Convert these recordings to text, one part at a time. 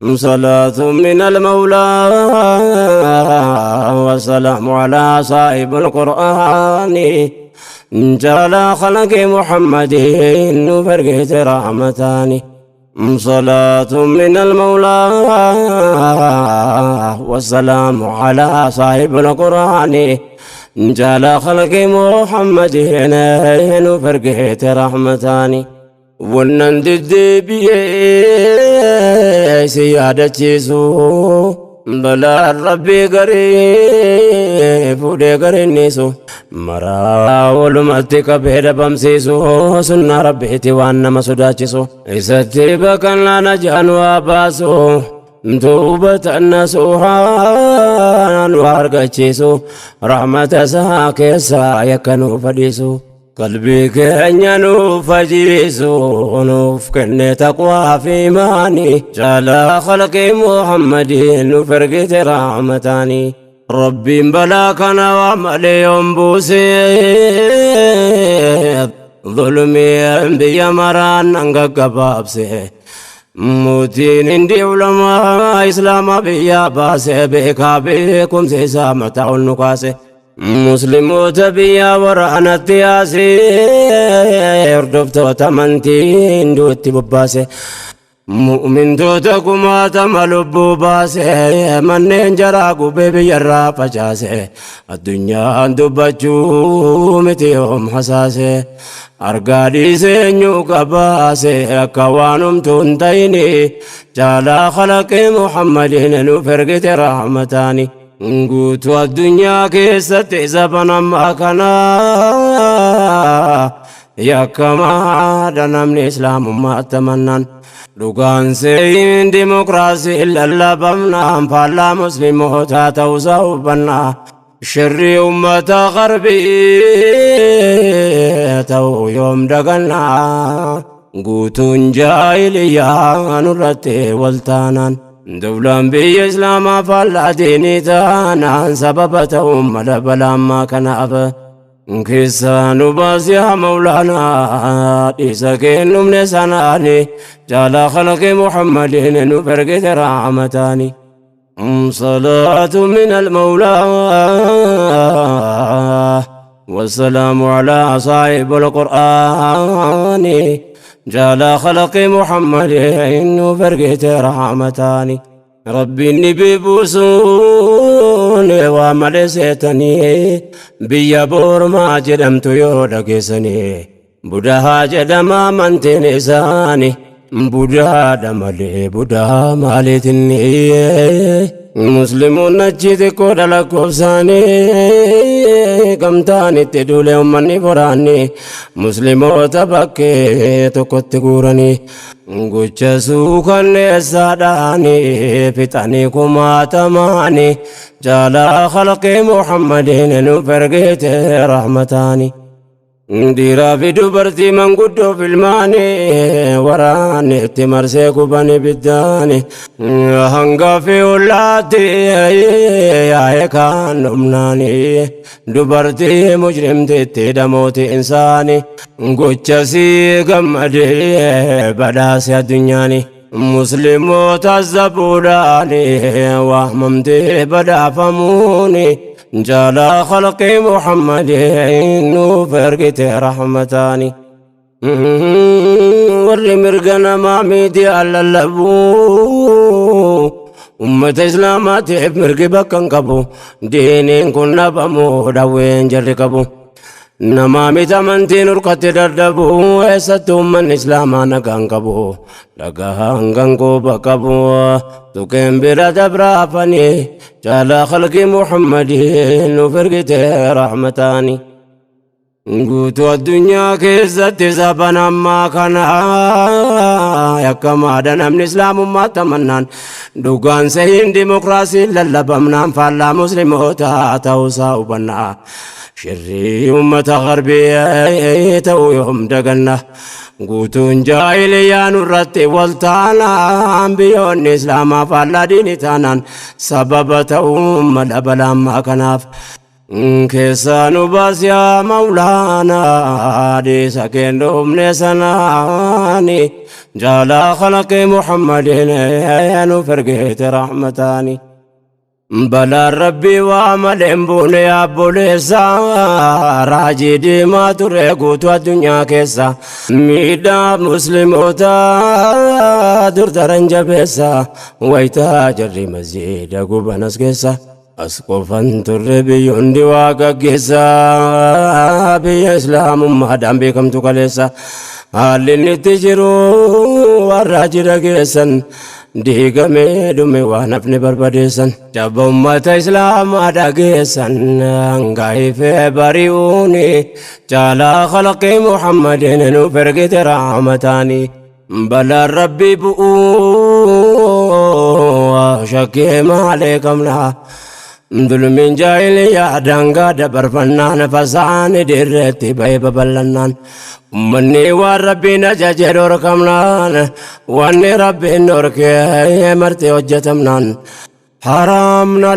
صلاة من المولى والسلام على صاحب القرآن جعل خلق محمد فرقت رحمتان. صلاة من المولى والسلام على صاحب القرآن جعل خلق محمد فرقت رحمتان. ونن دبي سيادة بلا ربي قريب ودي قرينيسو مرا ولمتك بيد بمسيسو سنة ربيتي وانا مسوداتيسو إساتي بكنا نجان واباسو توبة النسوحان وارقاتيسو رحمة ساكسا يكنو فديسو قلبي كأنينو فجيسو نوف كن تقوى في ماني جعل خلق محمد فرقت رحمتاني. ربي بلاكنا وعملي ينبوسي ظلمي بيا مران انقبابسي موتين اندي علماء اسلام بيا باسي بكا بكم سيسا متعون نقاسي مسلموت بيا ورانا التياسي اردفت وتمنتين دوتي بباسي مؤمن توتكما تملبو باسي منين جراكو بيبي الرافة جاسي الدنيا دبجو متيهم حساسي أرقادي سنيو كباسي أكوانم تنتيني جالا خلق محمد نفرقت رحمتاني. قوتوا الدنيا كيست زبنا ما كنا يا كما دنا من إسلام ما تمنن لقان سين ديمقراسي إلا لبمنا فلا مسلم تاتوزوبنا شر أمة غربي تو يوم دقنا قوتون جاهلية نرتي والتانان دولان بي إسلام فلا ديني تانا سببتهم ملبلا ما كان أبا كيسان باس يا مولانا إذا كن من سناني جعل خلق محمد نفرقت رحمتاني. صلاة من المولى والسلام على صاحب القرآن جعل خلق محمد فرقت رحمتاني. ربي النبي بوسون وعمل سيتني بيا بور ما جدمت يودكسني بدها جدما منتني ساني بدها دملي بدها مالتني مسلمون نجد كودلا كوبساني قمتاني تدولي أمني فراني مسلمو تبكي تكت قورني قوچ سوكن ساداني فتاني كما تماني جالا خلق محمد نفرقت رحمتاني. Dhiiraa fi dubartii manguddoo filmaanii waraanni itti marsee gubanii biddaani hanga fi ollaatti yaa'ee kaan dhumnaanii dubartii mujrimtitti dhamooti insaani gochasii gammadee badhaase addunyaani. Musliimoota zabuudhaani waamamtee badhaafamuuni جعل خلق محمد فرقت رحمتاني. ور مرقنا ما ميدي على اللبو أمة إسلامات مرقبا كنقبو دينين كنا بمو دوين جرقبو نمامي تمنتين رقت دردبو ويستو من إسلاما نقنقبو لقهنقنقو بقبو تكين برد برافني جعل خلق محمد فرقت رحمتاني. قوتوا الدنيا كيست زبنا ما كان يكما دنا من إسلام ما تمنان دوغان سين ديمقراسي للبمنان فلا مسلموتا توساوبنا شري أمة غربية تويهم دقنا قوتون جاهلية نرتي والتانا بيون إسلام فلا ديني تانان سبب تأم لبلا ما كناف كيسانو باس يا مولانا دي سكندهم نسناني Jaalaa khalaqii Muhammadin nuuf ergite rahmataani. Balaan Rabbii waa malee hin buune yaabboleessa, raajii diimaa ture guutuu addunyaa keessa, miidhaa musliimoota dur daran jabeessa, wayitaa jarri masjiida gubanas keessa. As qofan turre, biyyoonni waa gaggeessa, biyya islaamummaadhaan beekamtu kaleessa. Haalli inni itti jiru warra jira geessan, diigamee dhume waan hafne barbadeessan. Jabba ummata islaamaa dhageessan, hangaifee bari'uuni caalaa khalaqii Muhammadin nuuf ergite rahmataani. Balaan Rabbii bu'uu shakkii maalee qabna. Dulmiin jaahiliyaa daangaa dabarfannaan, fasaani dirreetti ba'ee babal'annaan, ummanni waan Rabbiin ajaje dhorkamnaan, wanni Rabbiin dhorkee marti hojjetamnaan, haraamna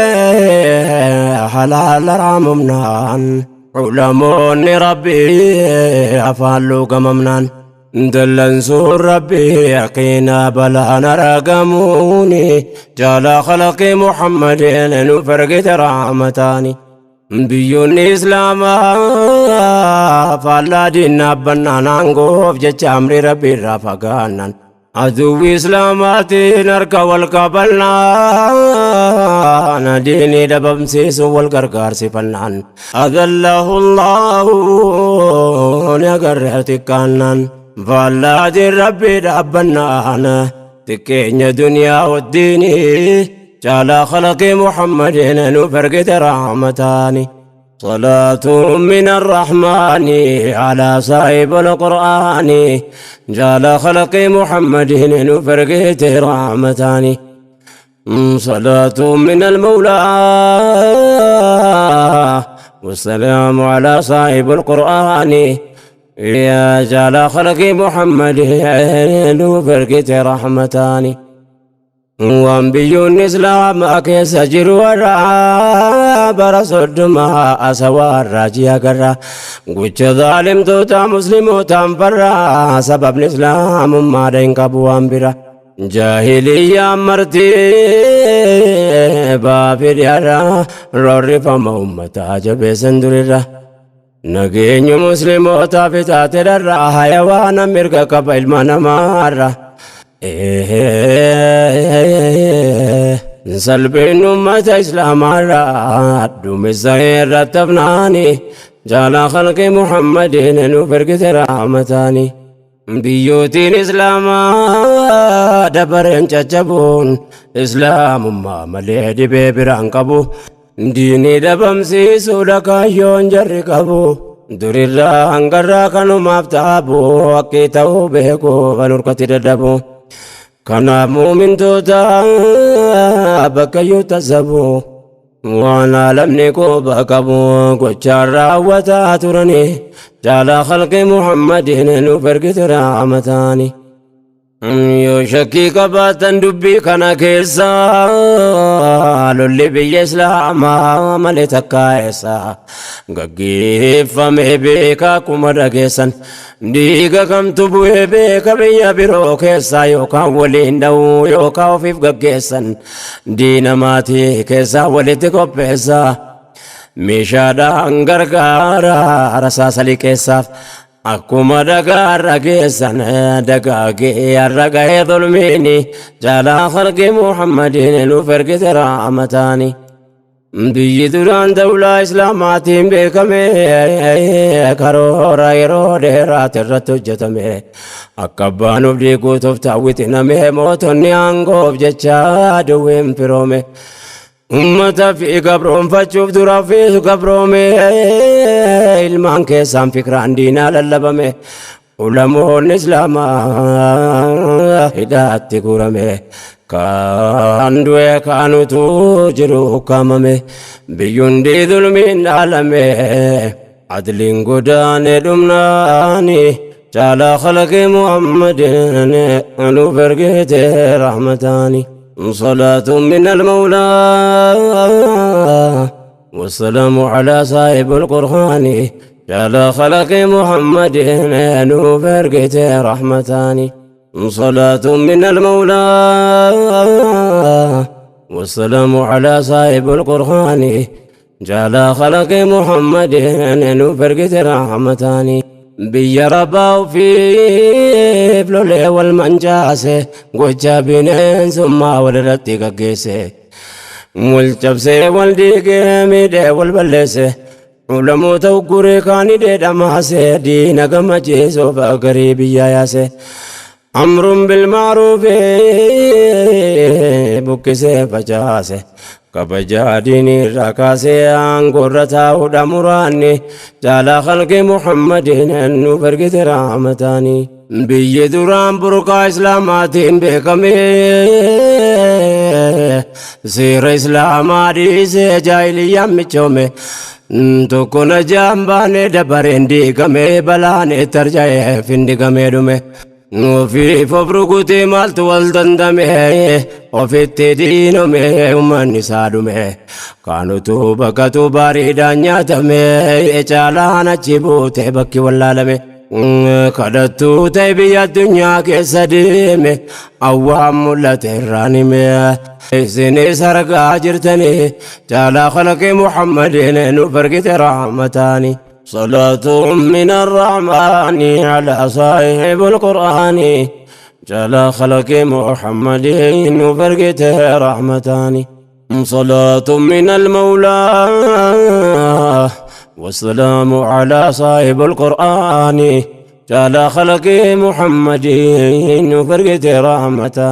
laala'ee halaal haraamumnaan, ulamoonni Rabbii afaan luugamamnaan, dallansuun Rabbii yaqiina balaan argamuuni jaalaa khalaqii Muhammadin nuuf ergite rahmataani. Biyyoonni islaamaa faallaa diinaa aangoof jecha amri Rabbii irraa fagaannan, aduwwi islaamaatiin harka wal qabannaan, diinii dhabamsiisuun wal gargaarsifannaan, adallahu Allahu ni agarre xiqqaannaan, faallaa diin Rabbii dhaabbannaan, xiqqeenya duniyaa wajjiinii caalaa khalaqii Muhammadin nuuf ergite rahmataani. صلاة من الرحمن على صاحب القرآن جال خلق محمد نفرقت رحمتان. صلاة من المولى والسلام على صاحب القرآن يا جال خلق محمد نفرقت رحمتان. Waan biyyoonni islaamaa keessa jiru warra bara 30 asawaa raajii agarra, gocha zaalimtoota muslimootaan farra, sababni islaamummaadha hin qabu waan bira. Jaahiliyyaan marti baafidhiyaadha, roorrifama ummataa jabeessan durirra. Nageenyu muslimootaaf itaate dharra, hayawaana mirga qaba ilma namaarra. Salphiin ummata islaamaarra dhumisa irratti hafnaani jaalaa khalqi Muhammadin nuuf ergite rahmataani. Biyyootiin islaamaa dabareen caccabuun islaamummaa malee dhibee biraan qabu. Diinii dhabamsiisuudha kaayyoon jarri qabu. Durirraa hangarraa kanumaaf taabu, akki ta'uu beeku kan hurkatti dadhabu. Kanaaf muumintoota bakka iyyuu tasabu waan alamni quba qabu gochaan raawwataa turani jaalaa khalqi Muhammadin nuuf ergite rahmataani. Yoo shakkii qabaatan dubbii kana keessa, lolli biyya islaamaa malee takkaa eessa gaggeeffame beeka? Akkuma dhageessan dhiiga kamtu bu'ee beeka biyya biroo keessa? Yookaan waliin dha'uu yookaan ofiif gaggeessan, diina maatii keessaa walitti qopheessa, meeshaadhaan gargaara rasaasa liqeessaaf. Akkuma dhagaarra geessan dagaagee har'a gahee zulmiini jaalaa khalqi Muhammadin nuuf ergite rahmataani. Biyyi duraan dawlaa islaamaatiin beekame, karoora yeroo dheeraati irratti hojjetame, akka abbaan of diiguutuuf taawwitiname, mootonni aangoof jecha duwween firoome. Ummata fi gabroonfachuuf dura fi gabroome, ilmaan keessaan fikraan diinaa lallabame, ulamoonni islaamaa hidhaatti guurame, kaan du'e kaanutu jiru ukkaamame, biyyundi zulmiin dhaalame, adliin godaane dhumnaani caalaa khalaqi Muhammadin nuuf ergite rahmataani. صلاة من المولى والسلام على صاحب القرآن. Jala khalaqi Muhammadin nuuf ergite rahmataani. صلاة من المولى والسلام على صاحب القرآن. جala خلق محمد nuuf ergite rahmataani. Biyya rabbaa ofiif lolee wal mancaase, gocha bineensummaa walirratti gaggeesse, wal cabsee, wal diigee, miidhee, wal balleesse, ulamoota ugguree kaanii dheedhamaase, diina gammachiisuuf garii biyya yaase, أمر بالمعروف buqqisee facaase, kabajaa diinii irraa kaasee aangoorra taa'uudha muraanni. Jaalaa khalqi Muhammadin nuuf ergite rahmataani. Biyyi duraan burqaa islaamaatiin beekame seera islaamaa dhiisee jaahiliyyaan michoome. Tokko najaan baane dabareen diigame, balaan itti arja'ee findigamee dhume. Ofiif of rukutee maaltu wal dandame, ofitti diinome, uummanni isaa dhume. Kaanutu bakkatu bareedaan nyaatame, caalaan achi buute bakki wallaalame. Kadhattuu ta'e biyya addunyaa keessa deeme, awwaan mul'ate irraan hime. Isinis argaa jirtanii jaalaa khalaqi Muhammadin nuuf ergite rahmataani. صلاة من الرحمن على صاحب القرآن. جلا خلق محمد وفرقته رحمتان. صلاة من المولى والسلام على صاحب القرآن. جلا خلق محمد وفرقته رحمتان.